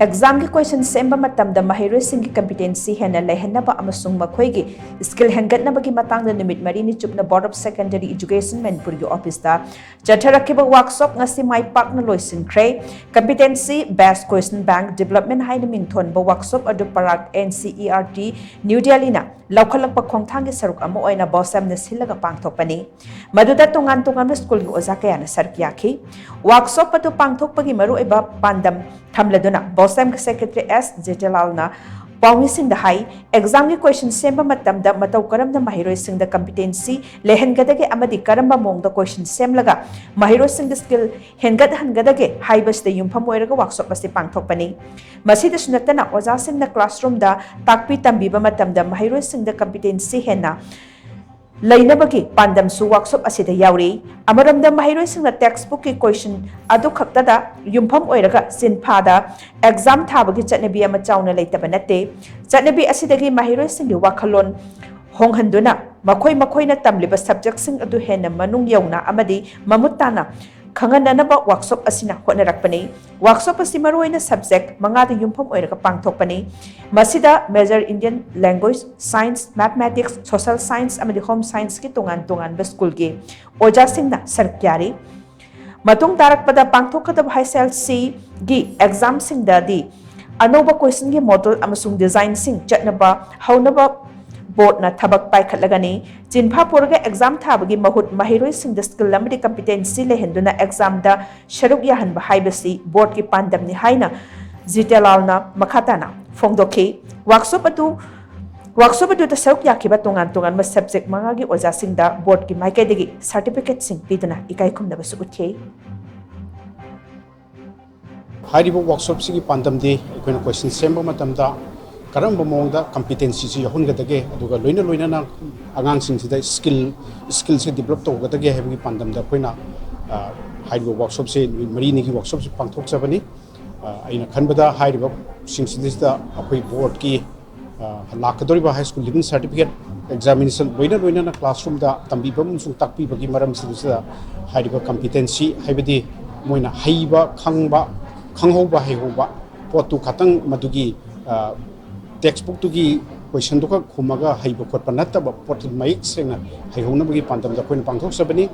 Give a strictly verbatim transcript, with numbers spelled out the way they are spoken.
ꯑꯦꯛꯖꯥꯝꯒꯤ ꯀꯣꯏꯁꯟ ꯁꯦꯝꯕ ꯃꯇꯝꯗ ꯃꯍꯩꯔꯣꯏꯁꯤꯡꯒꯤ ꯀꯝꯄꯤꯇꯦꯟꯁꯤ ꯍꯦꯟꯅ ꯂꯩꯍꯟꯅꯕ ꯑꯃꯁꯨꯡ ꯃꯈꯣꯏꯒꯤ ꯁ꯭ꯀꯤꯜ ꯍꯦꯟꯒꯠꯅꯕꯒꯤ ꯃꯇꯥꯡꯗ ꯅꯨꯃꯤꯠ ꯃꯔꯤꯅꯤ ꯆꯨꯞꯅ Board of Secondary Education ꯃꯅꯤꯄꯨꯔꯒꯤ ꯑꯣꯐꯤꯁꯇ ꯆꯠꯊꯔꯛꯈꯤꯕ ꯋꯥꯔꯛꯁꯣꯞ ꯉꯁꯤ ꯃꯥꯏ ꯄꯥꯛꯅ ꯂꯣꯏꯁꯤꯟꯈ꯭ꯔꯦ꯫ Competency Based Question Bank Development ꯍꯥꯏꯅ ꯃꯤꯡꯊꯣꯟꯕ ꯋꯥꯔꯛꯁꯣꯞ ꯑꯗꯨ ꯄꯔꯥꯛ N C E R T, new ꯗꯦꯜꯂꯤꯅ ꯂꯧꯈꯠꯂꯛꯄ ꯈꯣꯡꯊꯥꯡꯒꯤ ꯁꯔꯨꯛ ꯑꯃ ꯑꯣꯏꯅ ꯕꯣꯁꯦꯝꯅ ꯁꯤꯜꯂꯒ ꯄꯥꯡꯊꯣꯛꯄꯅꯤ꯫ ꯃꯗꯨꯗ ꯇꯣꯉꯥꯟ ꯇꯣꯉꯥꯟꯕ ꯁ꯭ꯀꯨꯜꯒꯤ ꯑꯣꯖꯥ ꯀꯌꯥꯅ ꯁꯔꯨꯛ ꯌꯥꯈꯤ꯫ ꯋꯥꯔꯛꯁꯣꯞ ꯑꯗꯨ ꯄꯥꯡꯊꯣꯛꯄꯒꯤ ꯃꯔꯨꯑꯣꯏꯕ ꯄꯥꯟꯗꯝ ꯊꯝꯂꯗꯨꯅ ꯕꯣꯁꯦꯝꯒꯤ ꯁꯦꯀ꯭ꯔꯦꯇꯔꯤ ꯑꯦꯁ ꯖꯦꯇꯦꯂꯥꯜꯅ ꯄꯥꯎꯃꯤꯁꯤꯡꯗ ꯍꯥꯏ, ꯑꯦꯛꯖꯥꯝꯒꯤ ꯀꯣꯏꯁꯟ ꯁꯦꯝꯕ ꯃꯇꯝꯗ ꯃꯇꯧ ꯀꯔꯝꯅ ꯃꯍꯩꯔꯣꯏꯁꯤꯡꯗ ꯀꯝꯄꯤꯇꯦꯟꯁꯤ ꯂꯩꯍꯟꯒꯗꯒꯦ ꯑꯃꯗꯤ ꯀꯔꯝꯕ ꯃꯑꯣꯡꯗ ꯀꯣꯏꯁꯟ ꯁꯦꯝꯂꯒ ꯃꯍꯩꯔꯣꯏꯁꯤꯡꯒꯤ ꯁ꯭ꯀꯤꯜ ꯍꯦꯟꯒꯠꯍꯟꯒꯗꯒꯦ ꯍꯥꯏꯕꯁꯤꯗ ꯌꯨꯝꯐꯝ ꯑꯣꯏꯔꯒ ꯋꯥꯔꯛꯁꯣꯞ ꯑꯁꯤ ꯄꯥꯡꯊꯣꯛꯄꯅꯤ꯫ ꯃꯁꯤꯗꯁꯨ ꯅꯠꯇꯅ ꯑꯣꯖꯥꯁꯤꯡꯅ ꯀ꯭ꯂꯥꯁꯔꯨꯝꯗ ꯇꯥꯛꯄꯤ ꯇꯝꯕꯤꯕ ꯃꯇꯝꯗ ꯃꯍꯩꯔꯣꯏꯁꯤꯡꯗ ꯀꯝꯄꯤꯇꯦꯟꯁꯤ ꯍꯦꯟꯅ ꯂꯩꯅꯕꯒꯤ ꯄꯥꯟꯗꯝꯁꯨ ꯋꯥꯔꯛꯁꯣꯞ ꯑꯁꯤꯗ ꯌꯥꯎꯔꯤ꯫ ꯑꯃꯔꯣꯝꯗ ꯃꯍꯩꯔꯣꯏꯁꯤꯡꯅ ꯇꯦꯛꯁꯕꯨꯛꯀꯤ ꯀꯣꯏꯁꯟ ꯑꯗꯨ ꯈꯛꯇꯗ ꯌꯨꯝꯐꯝ ꯑꯣꯏꯔꯒ ꯆꯤꯟꯐꯥꯗ ꯑꯦꯛꯖꯥꯝ ꯊꯥꯕꯒꯤ ꯆꯠꯅꯕꯤ ꯑꯃ ꯆꯥꯎꯅ ꯂꯩꯇꯕ ꯅꯠꯇꯦ꯫ ꯆꯠꯅꯕꯤ ꯑꯁꯤꯗꯒꯤ ꯃꯍꯩꯔꯣꯏꯁꯤꯡꯒꯤ ꯋꯥꯈꯜꯂꯣꯟ ꯍꯣꯡꯍꯟꯗꯨꯅ ꯃꯈꯣꯏ ꯃꯈꯣꯏꯅ ꯇꯝꯂꯤꯕ ꯁꯕꯖꯦꯛꯁꯤꯡ ꯑꯗꯨ ꯍꯦꯟꯅ ꯃꯅꯨꯡ ꯌꯧꯅ ꯑꯃꯗꯤ ꯃꯃꯨꯠ ꯇꯥꯅ ꯈꯪꯍꯟꯅꯅꯕ ꯋꯥꯔꯛꯁꯣꯞ ꯑꯁꯤꯅ ꯍꯣꯠꯅꯔꯛꯄꯅꯤ꯫ ꯋꯥꯔꯛꯁꯣꯞ ꯑꯁꯤ ꯃꯔꯨꯑꯣꯏꯅ ꯁꯕꯖꯦꯛ ꯃꯉꯥꯗ ꯌꯨꯝꯐꯝ ꯑꯣꯏꯔꯒ ꯄꯥꯡꯊꯣꯛꯄꯅꯤ꯫ ꯃꯁꯤꯗ major Indian language, science, mathematics, social science ꯑꯃꯗꯤ home scienceꯀꯤ ꯇꯣꯉꯥꯟ ꯇꯣꯉꯥꯟꯕ ꯁ꯭ꯀꯨꯜꯒꯤ ꯑꯣꯖꯥꯁꯤꯡꯅ ꯁꯔꯨꯛ ꯌꯥꯔꯤ꯫ ꯃꯇꯨꯡ ꯇꯥꯔꯛꯄꯗ ꯄꯥꯡꯊꯣꯛꯀꯗꯕ H S L Cꯒꯤ ꯑꯦꯛꯖꯥꯝꯁꯤꯡꯗꯗꯤ ꯑꯅꯧꯕ ꯀꯣꯏꯁꯟꯒꯤ ꯃꯣꯗꯦꯜ ꯑꯃꯁꯨꯡ ꯗꯤꯖꯥꯏꯟꯁꯤꯡ ꯆꯠꯅꯕ ꯍꯧꯅꯕ ꯕꯣꯔꯗꯅ ꯊꯕꯛ ꯄꯥꯏꯈꯠꯂꯒꯅꯤ꯫ ꯆꯤꯟꯐꯥ ꯄꯨꯔꯒ ꯑꯦꯛꯖꯥꯝ ꯊꯥꯕꯒꯤ ꯃꯍꯨꯠ ꯃꯍꯩꯔꯣꯏꯁꯤꯡꯗ ꯁ꯭ꯀꯤꯜ ꯑꯃꯗꯤ ꯀꯝꯄꯤꯇꯦꯟꯁꯤ ꯂꯩꯍꯟꯗꯨꯅ ꯑꯦꯛꯖꯥꯝꯗ ꯁꯔꯨꯛ ꯌꯥꯍꯟꯕ ꯍꯥꯏꯕꯁꯤ ꯕꯣꯔꯗꯀꯤ ꯄꯥꯟꯗꯝꯅꯤ ꯍꯥꯏꯅ ꯖꯤꯇꯦꯂꯥꯜꯅ ꯃꯈꯥ ꯇꯥꯅ ꯐꯣꯡꯗꯣꯛꯈꯤ꯫ ꯋꯥꯔꯛꯁꯣꯞ ꯑꯗꯨ ꯋꯥꯔꯛꯁꯣꯞ ꯑꯗꯨꯗ ꯁꯔꯨꯛ ꯌꯥꯈꯤꯕ ꯇꯣꯉꯥꯟ ꯇꯣꯉꯥꯟꯕ ꯁꯕꯖꯦꯛ ꯃꯉꯥꯒꯤ ꯑꯣꯖꯥꯁꯤꯡꯗ ꯕꯣꯔꯗꯀꯤ ꯃꯥꯏꯀꯩꯗꯒꯤ ꯁꯥꯔꯇꯤꯐꯤꯀꯦꯠꯁꯤꯡ ꯄꯤꯗꯨꯅ ꯏꯀꯥꯏ ꯈꯨꯝꯅꯕꯁꯨ ꯎꯠꯈꯤ꯫ ꯍꯥꯏꯔꯤꯕ ꯋꯥꯔꯛꯁꯣꯞꯁꯤꯒꯤ ꯄꯥꯟꯗꯝꯗꯤ ꯑꯩꯈꯣꯏꯅ ꯀꯣꯏꯁꯟ ꯁꯦꯝꯕ ꯃꯇꯝꯗ ꯀꯔꯝꯕ ꯃꯑꯣꯡꯗ ꯀꯝꯄꯤꯇꯦꯟꯁꯤꯁꯤ ꯌꯥꯎꯍꯟꯒꯗꯒꯦ, ꯑꯗꯨꯒ ꯂꯣꯏꯅ ꯂꯣꯏꯅꯅ ꯑꯉꯥꯡꯁꯤꯡꯁꯤꯗ ꯁ꯭ꯀꯤꯜ ꯁ꯭ꯀꯤꯜꯁꯦ ꯗꯤꯕꯂꯞ ꯇꯧꯒꯗꯒꯦ ꯍꯥꯏꯕꯒꯤ ꯄꯥꯟꯗꯝꯗ ꯑꯩꯈꯣꯏꯅ, ꯑ, ꯍꯥꯏꯔꯤꯕ ꯋꯥꯔꯛꯁꯣꯞꯁꯦ ꯅꯨꯃꯤꯠ ꯃꯔꯤꯅꯤꯒꯤ ꯋꯥꯔꯛꯁꯣꯞꯁꯦ ꯄꯥꯡꯊꯣꯛꯆꯕꯅꯤ꯫ ꯑ, ꯑꯩꯅ ꯈꯟꯕꯗ ꯍꯥꯏꯔꯤꯕꯁꯤꯡꯁꯤꯗꯩꯁꯤꯗ ꯑꯩꯈꯣꯏ ꯕꯣꯔꯗꯀꯤ, ꯑ, ꯂꯥꯛꯀꯗꯧꯔꯤꯕ high school leaving certificate examination ꯂꯣꯏꯅ ꯂꯣꯏꯅꯅ ꯀ꯭ꯂꯥꯁꯔꯨꯝꯗ ꯇꯝꯕꯤꯕ ꯑꯃꯁꯨꯡ ꯇꯥꯛꯄꯤꯕꯒꯤ ꯃꯔꯝꯁꯤꯗꯩꯁꯤꯗ ꯍꯥꯏꯔꯤꯕ ꯀꯝꯄꯤꯇꯦꯟꯁꯤ, ꯍꯥꯏꯕꯗꯤ ꯃꯣꯏꯅ ꯍꯩꯕ, ꯈꯪꯕ, ꯈꯪꯍꯧꯕ, ꯍꯩꯍꯧꯕ, ꯄꯣꯠꯇꯨ ꯈꯛꯇꯪ ꯃꯗꯨꯒꯤ ꯇꯦꯛꯁ ꯕꯨꯛꯇꯨꯒꯤ ꯀꯣꯏꯁꯟꯗꯨ ꯈꯛ ꯈꯨꯝꯃꯒ ꯍꯩꯕ ꯈꯣꯠꯄ ꯅꯠꯇꯕ, ꯄꯣꯠꯇꯨ ꯃꯌꯦꯛ ꯁꯦꯡꯅ ꯍꯩꯍꯧꯅꯕꯒꯤ ꯄꯥꯟꯗꯝꯗ ꯑꯩꯈꯣꯏꯅ ꯄꯥꯡꯊꯣꯛꯆꯕꯅꯤ꯫